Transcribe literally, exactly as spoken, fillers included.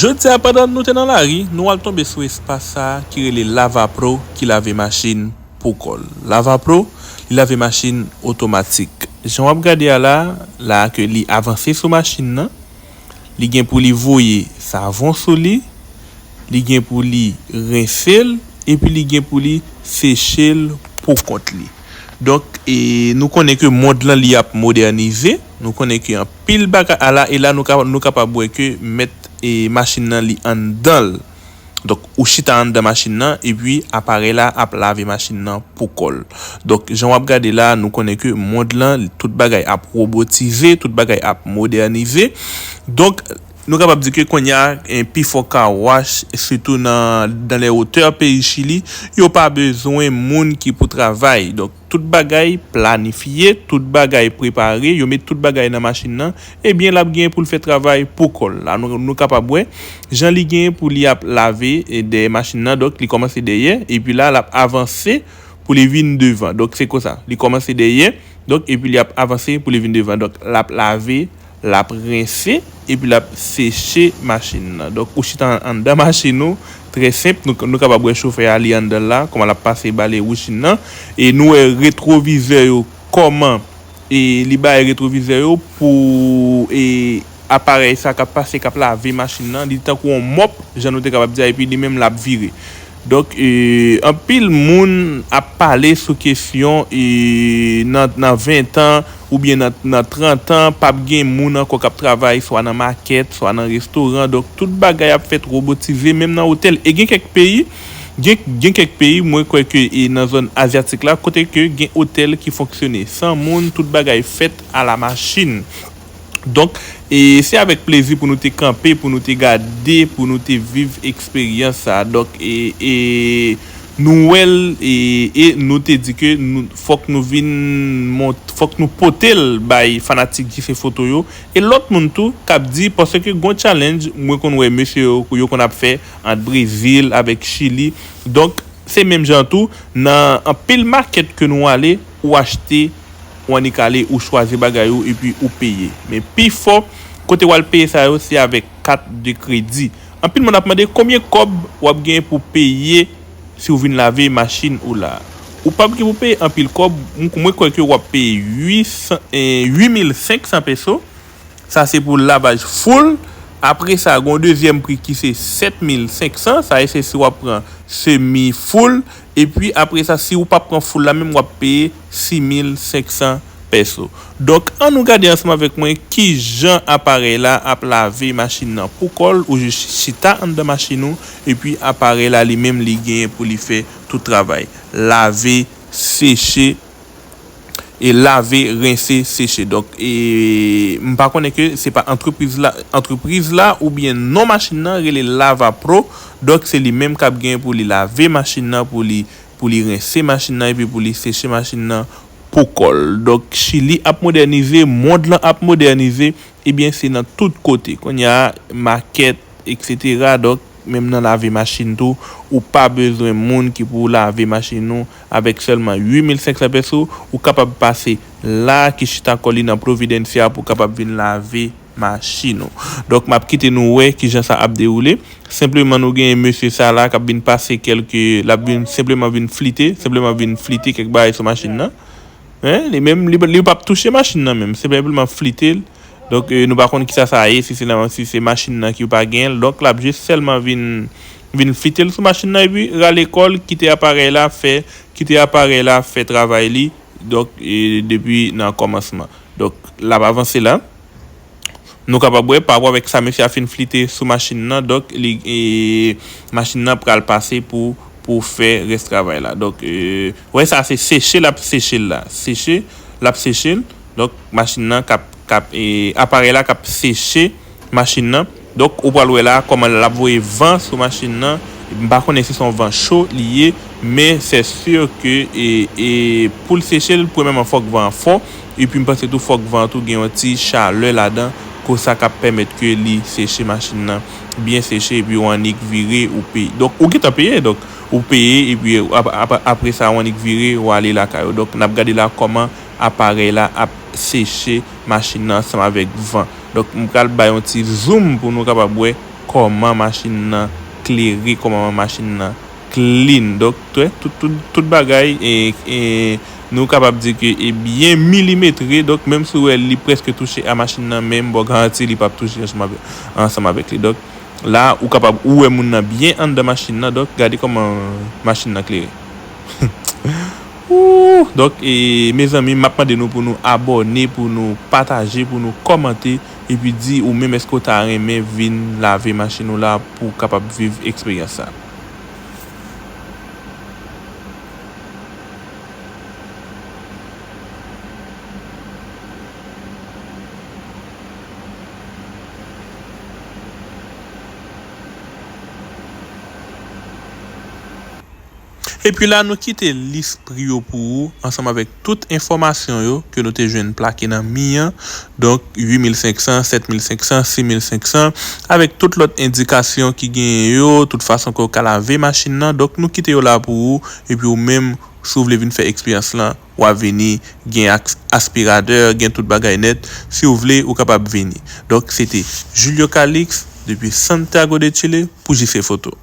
Jodi a, pandan nou te nan lari, nou al tonbe sou espas sa a ki rele Lava Pro, ki lave machin pou kò l. Lava Pro, li lave machin otomatik. Jan w ap gade a la, la ke li avanse sou machin nan, li gen pou li voye savon sou li, li gen pou li rense l, epi li gen pou li seche l pou kont li. Donk, e, nou konnen ke mond lan li ap modènize, nou konnen ke anpil bagay, ala, e la nou ka, nou kapab wè ke mèt, e, machin nan li anndan l. Donk, ou chita anndan machin nan, epi aparèy la ap lave machin nan pou kò l. Donk, jan w ap gade la, nou konnen ke mond lan, tout bagay ap wobotize, tout bagay ap modènize. Donk, nou kapab di ke kounye a, en, pifò car wash, sitou nan, dans les hauteurs peyi Chili, yo pa bezwen moun ki pou travay. Donk, tout bagay planifye, tout bagay prepare, yo met tout bagay nan machin nan, ebyen, l ap gen pou l fè travay pou kò l. La, nou, nou kapab wè, jan li gen pou li ap lave, e, dèyè machin nan, donk, li kòmanse dèyè, epi la, l ap avanse pou li vin devan. Donk, se konsa. Li kòmanse dèyè, donk, epi li ap avanse pou li vin devan. Donk, l ap lave, l ap rense, epi l ap seche machin nan. Donk, ou chita an-, anndan machin ou, trè senp, nou, nou kapab wè chofè a, li anndan l la, kòman l ap pase bale wouch li nan. E nou wè retwovizè yo, kòman, e, li bay retwovizè yo pou, e, aparèy sa k ap pase, k ap lave machin nan. Li tankou yon mòp, jan nou te kapab di a, epi li menm l ap vire. Donk, e, anpil moun ap pale sou kesyon, e, nan, nan ven tan oubyen nan, nan trant an, p ap gen moun ankò k ap travay swa nan makèt, swa nan restoran. Donk, tout bagay ap fèt wobotize, menm nan otèl. E gen kèk peyi, gen, gen kèk peyi, mwen kwè ke, e, nan zòn azyatik la, kote ke gen otèl ki fonksyone san moun, tout bagay fèt alamachin. Donk, e, se avèk plezi pou nou te kanpe, pou nou te gade, pou nou te viv eksperyans sa a. Donk, e, e, nou wè l, e, e nou te di ke nou, fòk nou vin mont-, fòk nou pote l bay fanatik J C Foto yo. E lòt moun tou k ap di, paske gon challenge, mwen konn wè mesye yo, yo konn ap fè ant Brezil avèk Chili. Donk, se menm jan tou, nan anpil makèt ke nou ale, ou achte, ou annik ale, ou chwazi bagay ou, epi ou peye. Men pi fò, kote w al peye sa yo, se avèk kat de kredi. Anpil moun ap mande konbyen kòb w ap gen pou peye si w vin lave machin ou la. Ou p ap gen pou peye anpil kòb, m, mwen kwè ke w ap peye uit san, eh, uit mil senk san peso. Sa se pou lavaj full. Apre sa, gen yon dezyèm pri ki se sèt mil senk san. Sa e se si w ap pran semi full. Epi apre sa, si w p ap pran full la menm, w ap peye sis mil senk san peso. Donk, ann nou gade ansanm avèk mwen kijan aparèy la ap lave machin nan pou kò l. Ou jis chita anndan machin ou, epi aparèy la li menm li genyen pou li fè tout travay. Lave, seche, e lave, rense, seche. Donk, e, m pa konnen ke se pa antrepriz la, antrepriz la oubyen non machin nan rele Lava Pro. Donk, se li menm k ap gen pou li lave machin nan, pou li, pou li rense machin nan, epi pou li seche machin nan pou kò l. Donk, Chili ap modènize, mond lan ap modènize, ebyen, se nan tout kote. Kounye a, makèt, etsetera. Donk, menm nan lave machin tou, ou pa bezwen moun ki pou lave machin ou. Avèk sèlman uit mil senk san peso, ou kapab pase la ki chita kò li nan Providencia pou kapab vin lave machin ou. Donk, m ap kite nou wè kijan sa ap dewoule. Senpleman, nou gen mesye sa la k ap vin pase kèlke, l ap vin senpleman vin flite, senpleman vin flite kèk bagay sou machin nan. Hein? Li menm, li, li p ap touche machin nan menm. Se senpleman flite l. Donk, eh, nou pa konn kisa sa ye, si se nan, si se machin nan ki pa gen l. Donk, l ap jis sèlman vin, vin flite l sou machin nan epi rale kò l, kite aparèy la fè, kite aparèy la fè travay li. Donk, eh, depi nan kòmansman. Donk, l ap avanse la. Nou kapab wè, pa rapò avèk sa mesye a fin flite sou machin nan, donk, li, eh, machin nan pral pase pou, pou fè rès travay la. Donk, eh, wè sa se seche l ap seche l la. Seche, l ap seche l. Donk, machin nan k ap, k ap, eh, aparèy la k ap seche machin nan. Donk, ou pral wè la kòman l ap voye van sou machin nan. M pa konnen si se yon van cho li ye, men c'est sûr que, e, e, pou l seche l, premyèman, fòk van an fò. Epi, m panse tou, fòk van an tou gen yon ti chalè ladan, konsa k ap pèmèt ke li seche machin nan, byen seche, epi ou annik vire, ou peye. Donk, ou gentan peye, donk, ou peye, epi ap-, ap-, apre sa, ou annik vire, ou ale lakay ou. Donk, n ap gade la kòman aparèy la ap seche machin nan ansanm avèk van. Donk, m pral bay yon ti zoom pou nou kapab wè kòman machin nan klere, kòman machin nan clean. Donk, tout, tout, tout bagay, e, e, nou kapab di ke e byen milimetre. Donk, menm si w wè li prèske touche a machin nan, men m ba w garanti li p ap touche ansanm avè-, ansanm avèk li. Donk, la, ou kapab, ou wè moun nan byen anndan machin nan. Donk, gade kòman machin nan klere. Ooh! Donk, e, mezanmi, m ap mande nou pou nou abòne, pou nou pataje, pou nou kòmante, epi di ou menm èske w ta renmen vin lave machin ou la pou w kapab viv eksperyans sa. Epi la, nou kite lis pri yo pou ou, ansanm avèk tout enfòmasyon yo ke nou te jwenn plake nan mi an. Donk, uit mil senk san, sèt mil senk san, sis mil senk san, avèk tout lòt endikasyon ki genyen yo, tout fason ke w ka lave machin nan. Donk, nou kite yo la pou ou, epi ou menm, si w vle vin fè eksperyans lan, w a vini, gen aks-, aspiratè, gen tout bagay nèt. Si w vle, ou kapab vini. Donk, se te Julio Calix, depi Santiago de Chile, pou J C Photo.